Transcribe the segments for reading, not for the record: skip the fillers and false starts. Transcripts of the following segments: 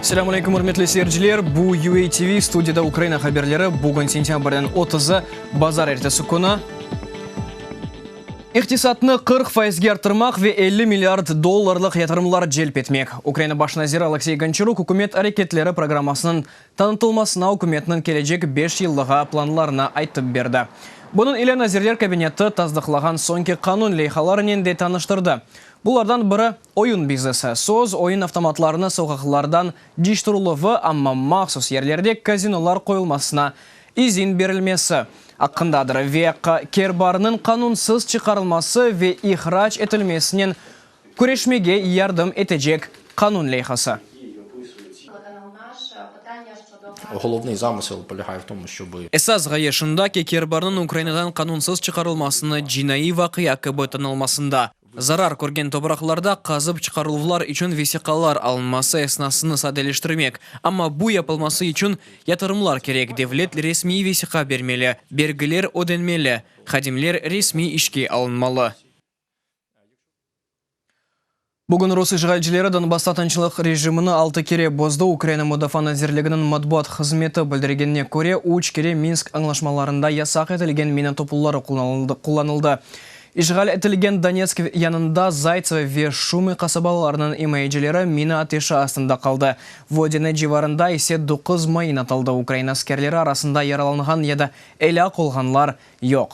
Selâm aleyküm, ürmetli seyirciler! Bu UA TV, studiyada Ukraina haberleri. Bugün sentâbrniñ otuzı, bazar ertesi künü. İqtisatnı 40 faizge arttırmaq ve 50 milliard dollarlıq yatırımlar celp etmek. Ukraina baş naziri Oleksiy Gonçaruk ükümet areketleri programmasınıñ tanıtılmasına ükümetniñ kelecek beş yıllığa planlarını aytıp berdi. Bunıñ ile Nazirler Kabineti tasdıqlağan soñki qanun leyhalarınen de tanıştırdı. Bulardan biri, oyun biznesi. Söz, oyun avtomatlarını soqaqlardan cıyıştırıluvı, amma mahsus yerlerde kazinolar qoyulmasına izin berilmesi aqqındadır ve kerbarnıñ qanunsız çıqarılması ve ihrac etilmesinen küreşmege yardım etecek qanun leyhası. Esas ğaye şunda ki, kerbarnıñ Ukrainadan qanunsız çıqarılmasını cinaiy vaqia kibi tanılmasında, zarar körgen topraqlarda qazıp çıqarıluvlar içün vesiqalar alınması esnasını sadeleştirmek, amma bu yapılması içün yatırımlar kerek, devlet resmiy vesiqa bermeli, bergiler ödenmeli, hadimler resmiy işke alınmalı. Bugün rus işğalcileri Donbassta tınçlıq rejimini altı kere bozdı. Ukraina Mudafaa nazirliginiñ matbuat hızmeti bildirgenine köre, üç kere Minsk añlaşmalarında yasaq etilgen mina topluları qullanıldı. İşğal etilgen Donetsk yanında Zaytsevo ve Şumı qasabalarınıñ imayecileri mina ateşi astında qaldı. Vodâne civarında ise doquz mayın atıldı. Ukraina askerleri arasında yaralanğan ya da elâk olğanlar yoq.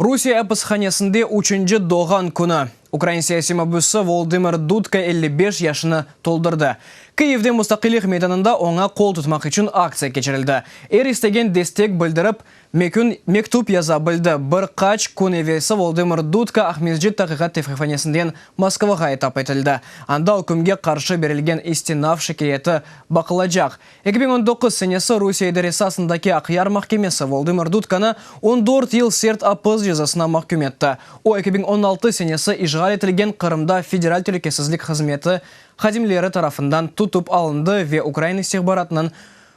Rusiye apishanesinde üçünci doğğan künü. Ukrain siyasiy mabüsi Volodımır Dudka 55 yaşını toldurdı. Kıyivde Mustaqillik meydanında oña qol tutmaq içün aktsiya keçirildi. Er istegen destek bildirip, mekün mektüp yaza bildi. Bir qaç kün evelsi Volodımır Dudka Aqmescit taqiqat tevqifhanesinden Moskvağa etap etildi. Anda ükümge qarşı berilgen istinaf şikâyeti baqılacaq. 2019 senesi Rusiye idaresi astındaki Aqyar mahkemesi Voldımır Dudkanı 14 yıl sert apis cezasına mahküm etti. O, 2016 senesi işğal etilgen Qırımda Federal telükesizlik hızmeti hadimleri tarafından tutıp alındı ve ukrain istihbaratınıñ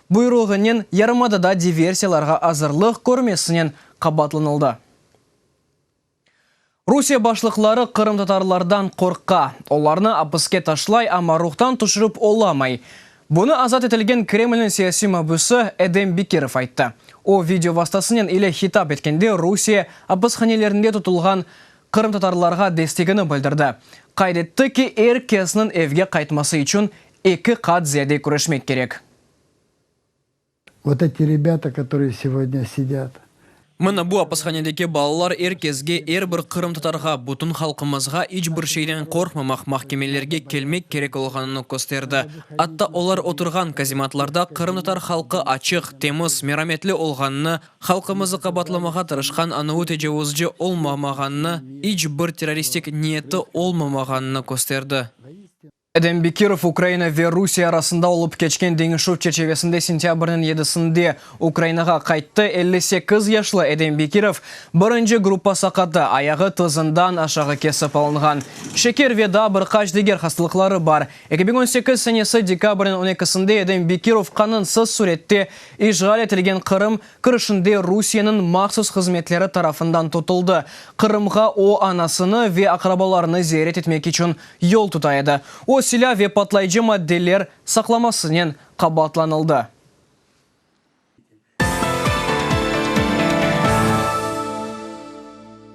buyruğınen yarımadada diversiyalarğa azırlıq körmesinen qabaatlanıldı. Rusiye başlıqları qırımtatarlardan qorqa, olarnı apiske taşlay, amma ruhtan tüşürip olamay. Bunı azat etilgen Kremlniñ siyasiy mabüsi Edem Bekirov ayttı. O, video vastasınen ile hitap etkende Rusiye apishanelerinde tutulğan qırımtatarlarğa destegini bildirdi. Qayd etti ki, er kesniñ evge qaytması içün eki qat ziyade küreşmek kerek. Vot eti rebâta, kotorıye segodnâ sidât. Mına bu apishanedeki balalar er kesge, er bir qırımtatarğa, bütün halqımızğa iç bir şeyden qorqmamaq, mahkemelerge kelmek kerek olğanını kösterdi. Atta olar oturğan kazematlarda qırımtatar halqı açıq, temiz, merametli olğanını, halqımızı qabatlamağa tırışqan anavı tecavuzcı olmamağanını, iç bir terroristik niyeti olmamağanını kösterdi. Edem Bekirov Ukraina ve Rusiye arasında olıp keçken deñişüv çerçivesinde sentâbrniñ yedisinde Ukrainağa qayttı. 58 yaşlı Edem Bekirov birinci gruppa saqatı, ayağı tızından aşağı kesip alınğan, şeker ve daa bir qaç diger hastalıqları bar. 2018 senesi dekabrniñ on ekisinde Edem Bekirov qanunsız sürette işğal etilgen Qırım kirişinde Rusiyeniñ mahsus hızmetleri tarafından tutuldı. Qırımğa o, anasını ve aqrabalarını ziyaret etmek içün yol tuta edi. O, silâ ve patlayıcı maddeler saqlamasınen qabaatlanıldı.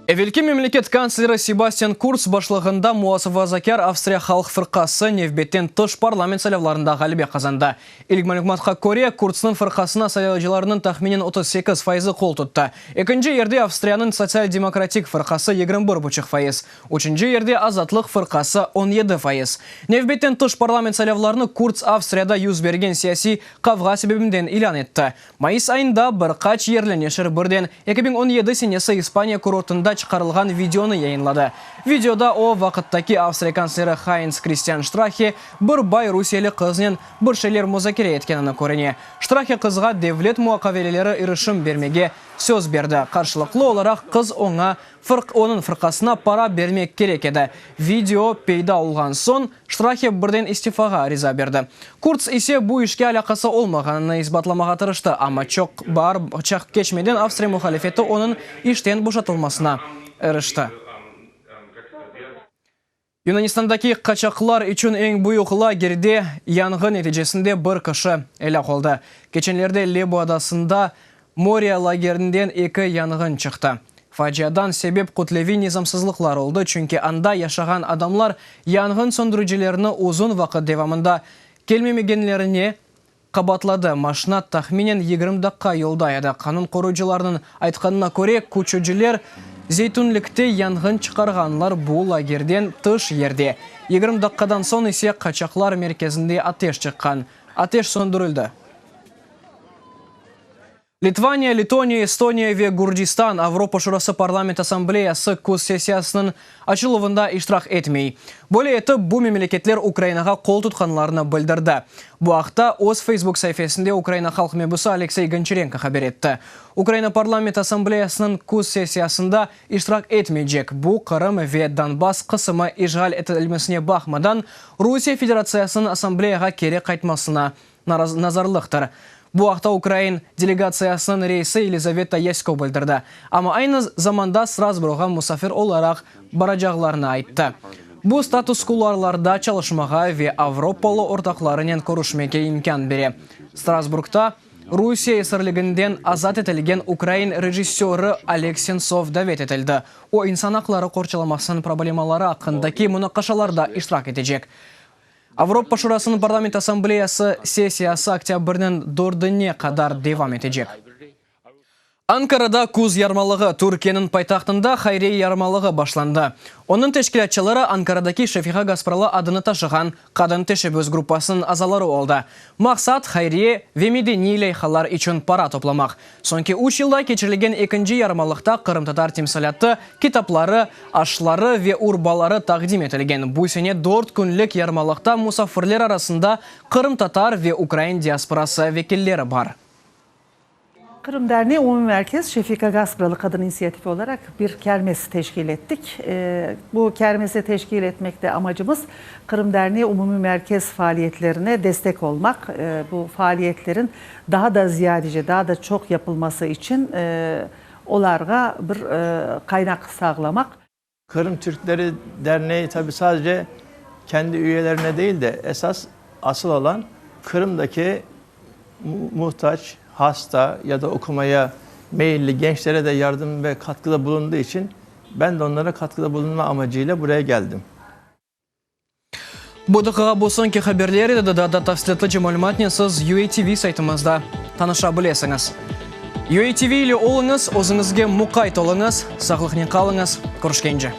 Evelki memleket kantsleri Sebastian Kurz başlığında muasafazakâr Avstriya halq fırqası nevbetten tış parlament saylavlarında ğalebe qazandı. İlk malümatqa köre, Kurznıñ fırqasına saylayıcılarnıñ tahminen 38 fayızı qol tuttı. Ekinci yerde Avstriyanıñ Sotsial-demokratik fırqası 21 buçuq fayız, üçünci yerde Azatlıq fırqası 17%. Nevbetten tış parlament saylavlarını Kurz Avstriyada yüz bergen siyasiy qavğa sebebinden ilân etti. Mayıs ayında bir qaç yerli neşir birden 2017 senesi İspaniya kurortında çıqarılğan videonı yayınladı. Videoda o vaqıttaki Avstriya kantsleri Haynts Kristian Ştrahe bir bay rusiyeli qıznen bir şeyler muzakere etkenini körüne. Ştrahe qızğa devlet muaqaveleleri irişim bermege söz berdi. Qarşılıqlı olaraq qız oña onıñ fırqasına para bermek kerek edi. Video peyda olğan soñ Ştrahe birden istifağa ariza berdi. Kurts ise bu işke alâqası olmağanını isbatlamağa tırıştı, amma çoq bar çaq keçmeden Avstriya muhalifeti onıñ işten boşatılmasına irişti. Yunanistandaki qaçaqlar içün eñ büyük lagerde yanğın neticesinde bir kişi elâk oldı. Keçenlerde Lebo adasında Moria lagerinden eki yanğın çıqtı. Faciadan sebep kütleviy nizamsızlıqlar oldı, çünki anda yaşağan adamlar yanğın söndüricilerni uzun vaqıt devamında kelmemegenlerine Qabaatladı. Maşna tahminen 20 daqqa yolda edi. Qanun qoruyıcılarnıñ aytqanına köre, köçüciler zeytünlikte yanğın çıqarğanlar, bu lagerden tış yerde. 20 daqqadan soñ ise qaçaqlar merkezinde ateş çıqqan. Ateş söndürildi. Litvaniya, Letoniya, Estoniya ve Gürcistan Avropa Şurası Parlament Assambleyası küz sessiyasınıñ açıluvında iştirak etmey. Böyle etip, bu memleketler Ukrainağa qol tutqanlarını bildirdi. Bu aqta öz Facebook saifesinde Ukraina halq mebusı Aleksey Gonçarenko haber etti. Ukraina Parlament Assambleyasınıñ küz sessiyasında iştirak etmeycek, bu Qırım ve Donbass qısımı işğal etilmesine baqmadan, Rusiye Federatsiyasınıñ Assambleyağa keri qaytmasına nazarlıqtır. Bu aqta ukrain delegatsiyasınıñ reisi Yelizaveta Yasko bildirdi. Amma aynı zamanda Strasburgğa musafir olaraq baracaqlarını ayttı. Bu status kuluarlarda çalışmağa ve avropalı ortaqlarınen körüşmege imkân bere. Strasburgta Rusiye esirliginden azat etilgen ukrain rejissörı Oleg Sentsov davet etildi. O, insan aqları qorçalamasınıñ problemaları aqqındaki munaqaşalarda iştirak etecek. Avropa Şurasınıñ Parlament Assambleyası sessiyası oktâbrniñ dördüne qadar devam etecek. Ankarada küz yarmalığı, Türkiyeniñ paytahtında hayriye yarmalığı başlandı. Onıñ teşkilâtçıları Ankaradaki Şefiqa Gaspralı adını taşığan qadın teşebbüs gruppasınıñ azaları oldı. Maqsat, hayriye ve medeniy leyhalar içün para toplamaq. Soñki üç yılda keçirilgen ekinci yarmalıqta qırımtatar timsalâtı, kitapları, aşları ve urbaları taqdim etilgen. Bu sene dört künlik yarmalıqta musafirler arasında qırımtatar ve ukrain diasporası vekilleri bar. Qırım Derneği Umumiy Merkez Şefika Gaspralı Qadın İnisiyatifi olaraq bir kermes teşkil ettik. Bu kermesi teşkil etmekte amacımız Qırım Derneği Umumiy Merkez faaliyetlerine destek olmaq, bu faaliyetlerin daha da ziyadece, daha da çoq yapılması içün olarğa bir qaynaq sağlamaq. Qırım Türkleri Derneği tabi sadece kendi üyelerine değil de esas asıl olan Qırımdaki muhtaç, hasta ya da okumaya meyilli gençlere de yardım ve katkıda bulunduğu için ben de onlara katkıda bulunma amacıyla buraya geldim. Bu daqiqa bu soñki haberler edi, daa da tafsilâtlıca malümatnen siz UATV saytımızda tanışa bilesiñiz. UATV ile oluñız, özüñizge muqayt oluñız, sağlıqnen qalıñız, körüşkence!